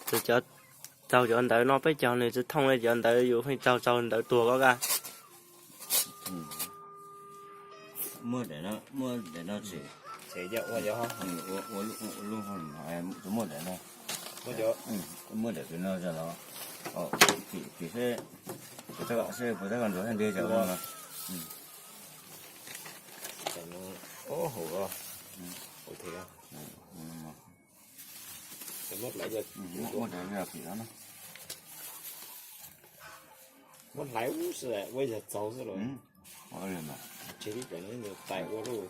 Tus cov, txaug cov ntawv no peb cog nws tsis thooj li, cov ntawv yus pheej txaug txaug ntawv tuag koj ka. Muab daim no, muab daim no tsev, ua lub, muab daim no, muab daim no los, tim seb, puas txawj ntsuav thiab ntiag cov no. Muab hlais ub si ua yog txaus xwb los. Tsis li pem no tais ua lub.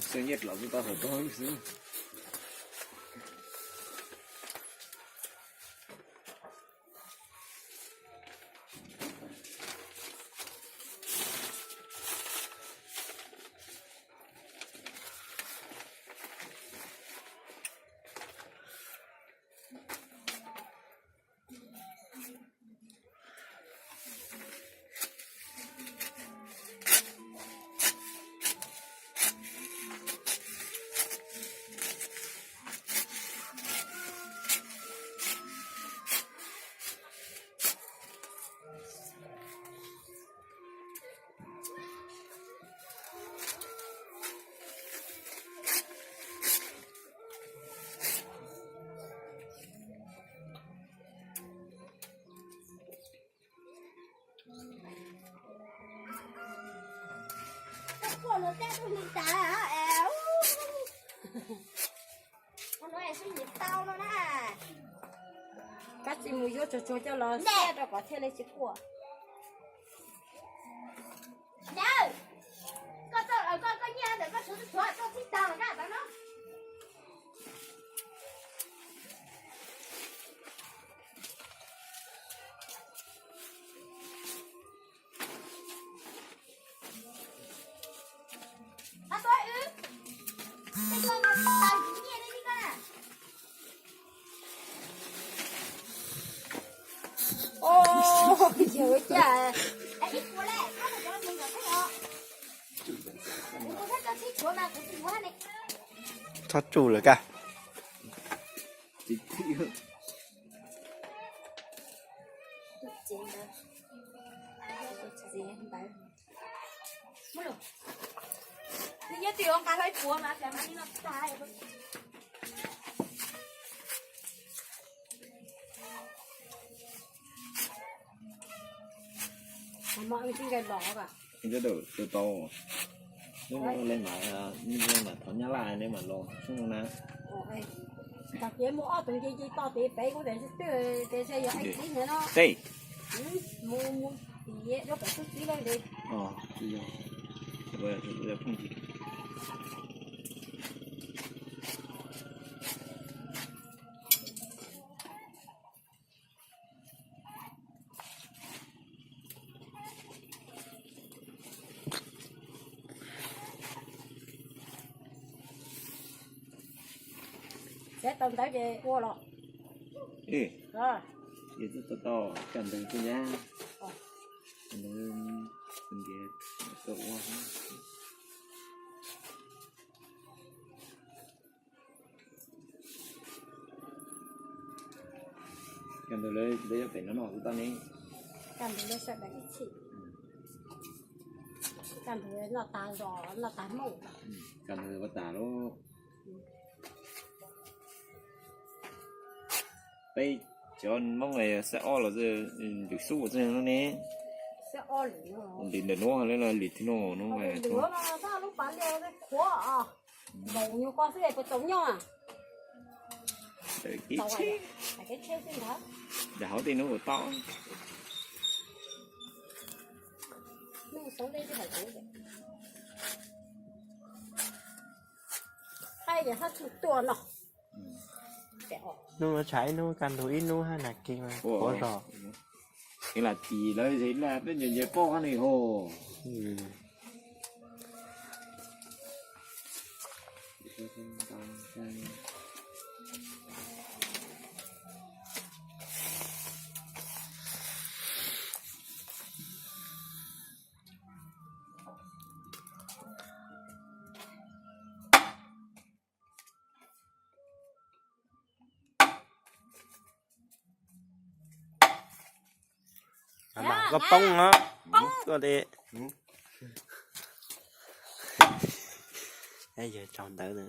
Xyov nyiaj dlov tsis tau hauv tog xwb. Koj tsis mus yuav tsuag tsuag coj los siab rau kom thiaj li tsis quaj. Txhob tsuj lawm koj. Tau, nej mam thov Nyab Laj nej mam los xwb no na. Tag kis mus ob tug nce nce toj tid pem kuv tias twb tias yog ib tib ntawd no. Tej mus mus tim lub pem xub txib lawm nti. Txiav tau ntawv ces ua los. Ces tau tau cov ntawv xwb ntag. Ntawv ntiav tau ua. Cov ntawv lawv yuav pem no no kuv tau ne. Cov ntawv lawv sawv daws ib txhij. Cov ntawv noj tas zos noj tas Hmoob. Cov ntawv ua tas lawm. Peb cov Hmoob xab ob los lwm xub xwb no ne. Lwm ntawm no lwm thib no no. Npaum nyuag ko xwb puas tau nyob. Ntawm hauv tej no ua tau. Thaij ces haj tsis tuaj no. Hnub tshav ib hnub kaj ntug ib hnub hab nas kis mas quav zog. Ces lam tim lawv zes na peb nce nce poj qab ni ho. Koj poob no, koj de, yog tsaug ntawv na.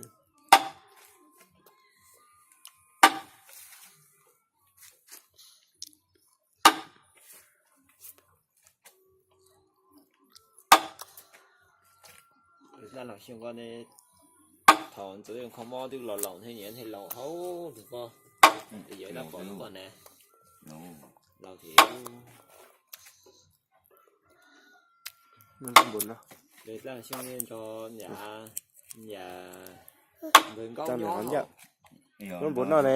Dab laug Xyooj koj ne, thaum ntxuav kho mob twb los laus thiab, nyias thiaj laus hauv tus koj, yawg dab pom koj ne, laus thiab. Dab laug Xyooj nco yam, yam npawg Nkaub nyob. Lub npus no ne.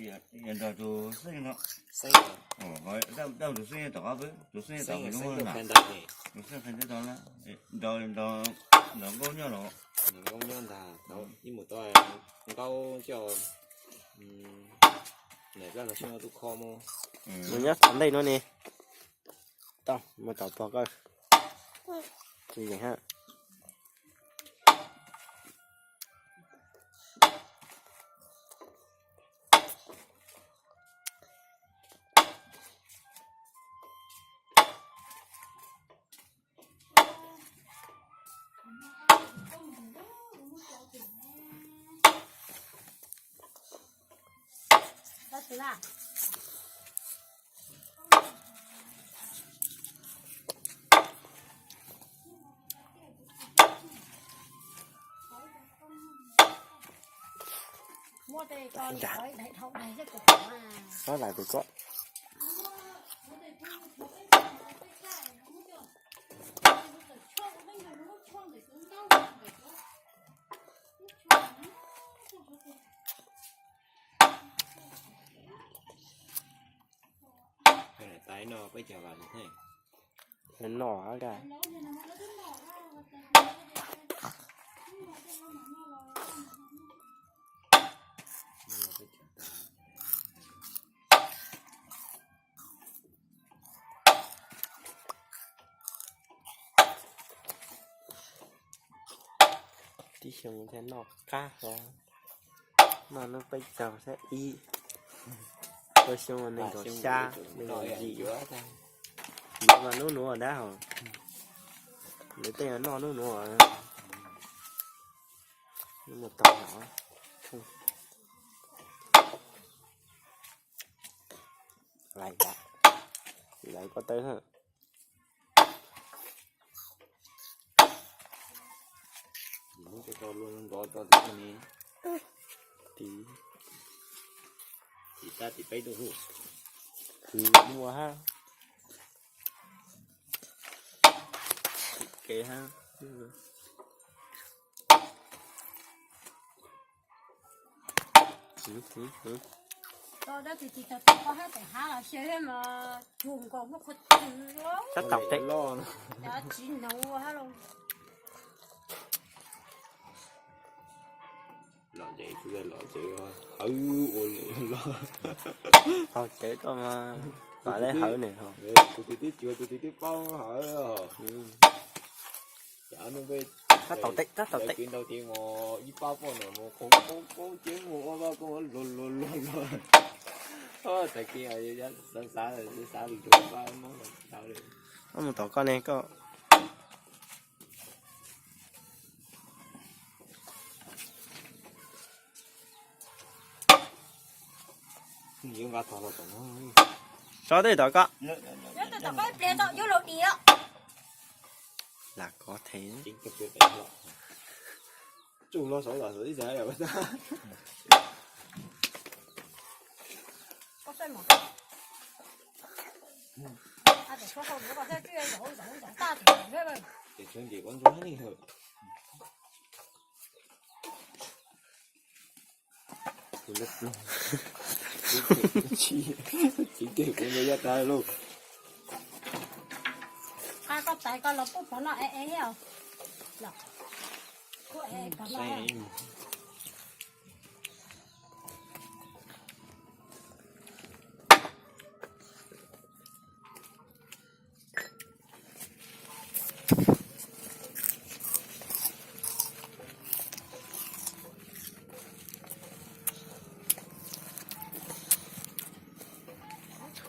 Yog nrog tus Xeeb no. Xeeb, dab tus Xeeb tom qab peb, tus Xeeb tom Xeeb tus Xeeb qhia ntawv ne. Tus Xeeb qhia ntawv tau na. Nrog, nrog Nkauj nyob los. Nrog Nkaub nyob ntag, ib mus tau Nkaub coj, niam dab laug Xyooj tus kho mus. Mus nyob tom ntej no ne. Tau, mus tom pog koj. Tsis yeem hab. Muab tej ko, ib ntag, ib ntag, dhau dais xwb kuv pom na. Xav lais tus ko. Tais no peb cog vas thiab. Noj ka. Tib xyoo thiaj noj qab hlo, noj hnub peb caug thiab ib, ua xyoo nees nkaum xya, nees nkaum yim, yuav mas hnub nuav dab hos, lawv tej noj hnub nuav, mus tau no. Lais, lais ko taw. Tim, tim peb tug hu, tim ua hab, tim kev hab. Tau dab tsi tsis tau tau koj hab tes hav los xyaw thiab mas cuag nkaus lub qhov twg. Sab tau teb, cov tsis noog hab los. Los tsev, los tsev, hawv ua los. Hau tsev koj mas, pam le hawv ne ho. Tus twg twb cuag, tus twg twb paub hawv. Sab tau teb, sab tau teb. Ib pab poj niam mus qhov paub paub ceeb mus ua vaj koob luag luag luag luag. Tag kis xav xav xav lug rau pab mob tau li. Mus tom koj ne koj. Tso tej tom koj. Lam kov them. Tsis kev kuv ntawd yaj tas lauj. Qa koj tais koj los pub pov no e e os. Pub e e pov no.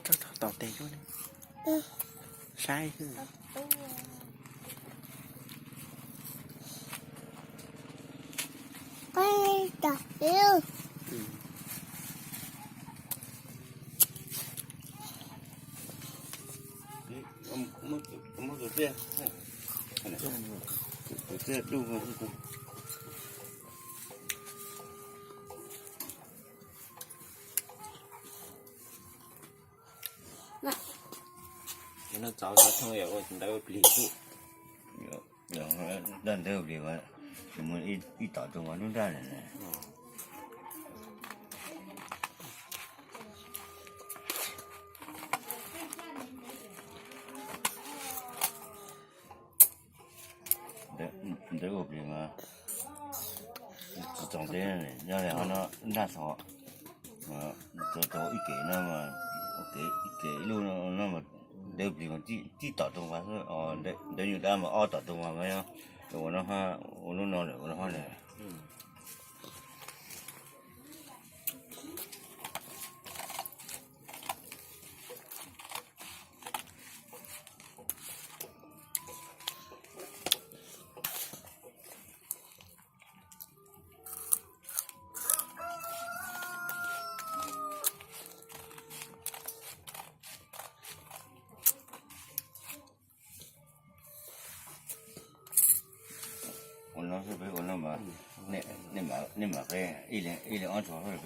Tso tau tes saib xwb. Cov no txaus xov tooj yog ua ntawv plig xwb. Daj ntawv plig mas mus ib tom rau mas lub nraj lawm. Ntawv ua plig mas tsis txaus ntev, nyob li ho no nraj txhom, txaus txaus ib kem no, ib kem ib lub no mas ntawv plig mas tib tom rau mas xwb, ntawv nyuj dab mas ob tom rau mas mas yog ua no, ua lub no lawm ua no lawm. Ua no xwb peb ua no mas nej mam qe ib leeg ob txhua peb.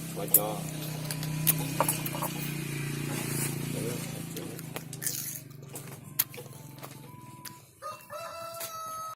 Tshuav cov